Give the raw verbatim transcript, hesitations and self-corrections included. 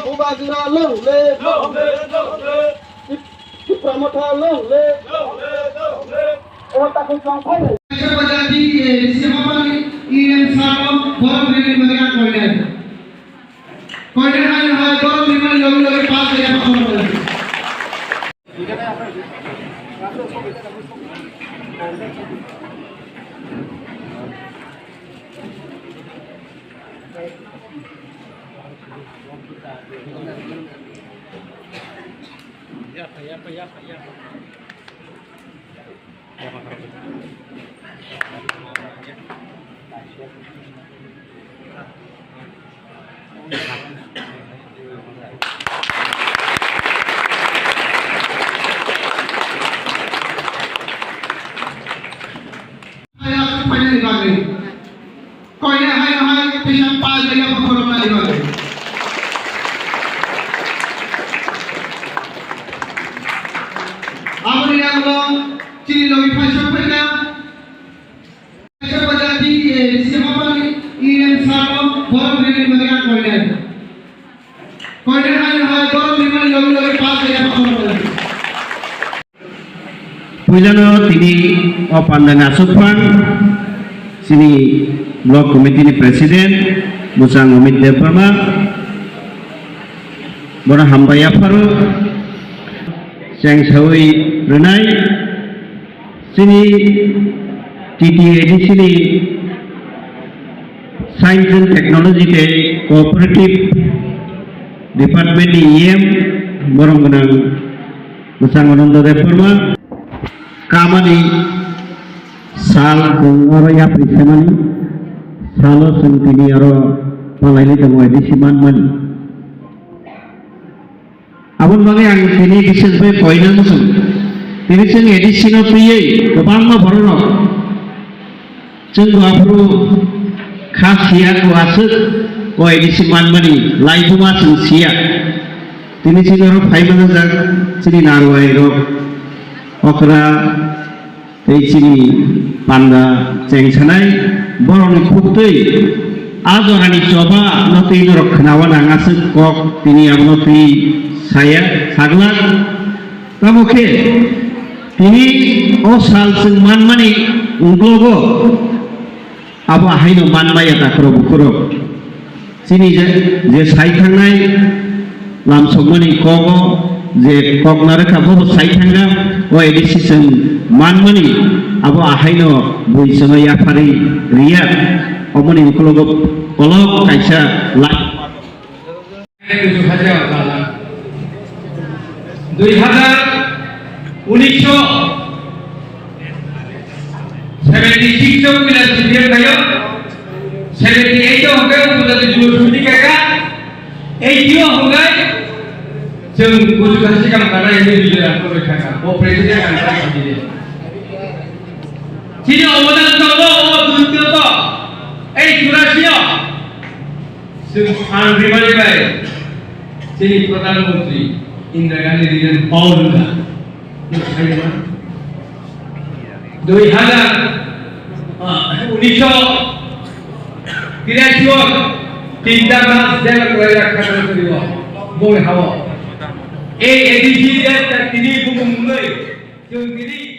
Bubagra long live! Tipra Motha long live! Kaisa bajati, eh, bisi hapani, E M sir o borok rally bagwi ang koinai. Koinai hai hai borok ni mani logi logi pass kaiya pass kaiya. Kaya painani bagwi. Koine hai hai teisa pal jaya bokhorok nani bagwi. Aboni yagulo chini logi phaisa phaikha. Kaisa bajati, eh, bisi hapani, E M sir o borok rally bagwi ang koinai. Koinai hai hai borok ni mani logi logi pass kaiya pass kaiya. Puilano tini o pandani aswk phan chini block committee ni president bwsang Amit Debbarma, bono hambai yapharo chengsawi rwnai. Chini T T A D C ni Science and Technology tei Cooperative Department ni E M borom gwnang bwsang Ananda Debbarma kamani sal chwng oro yapri semani salo chwng tini oro palailai tongo A D C manmani. Aboni bagwi ang tini bises bai koina muchung. Tini chwng A D C no twiwi kwbangma bororok chwng bo aphuru kha siya ko aswk o A D C manmani laibuma chwng siya. Tini chini oro phai manajak chini narwai rok, okra, tei chini panda chengsanai borokni khuktwi a jorani choba no twi norok khnawa nang aswk kok tini abono twi saya saglak. Tamo khe tini o sal chwng manmani uklogo abo ahaino manmaya takhurok bukhurok. Chini je, je sai thangnai lamsokmani kogo je kok narwkha, bobo sai thangna, o A D C chwng manmani, abo ahaino bui chwngno yapharwi riya, omoni ukologo kolok kaisa la. Dui hazar unisho seventy six o puila C P M khayo, seventy eight o hwnkhe Upajati Jubo Samiti khaikha, eighty o hwnkhe chwng Gujurati sikang tanai hwnwi Bijoy Rangkar bai khaikha, bo president ang khaikha bini. Chini obodan tongo o dui to, ei churasi o. Chwng ang rimani bai chini Pradhan Mantri Indira Gandhi rijak Paul wngkha. Nwng sai naima? Dui hazar, ah, unisho tirashi o tinta mas jela kwlai rakha kwrwi o bongni hao. Ei A D C je tini bumung mwnwi chwng tini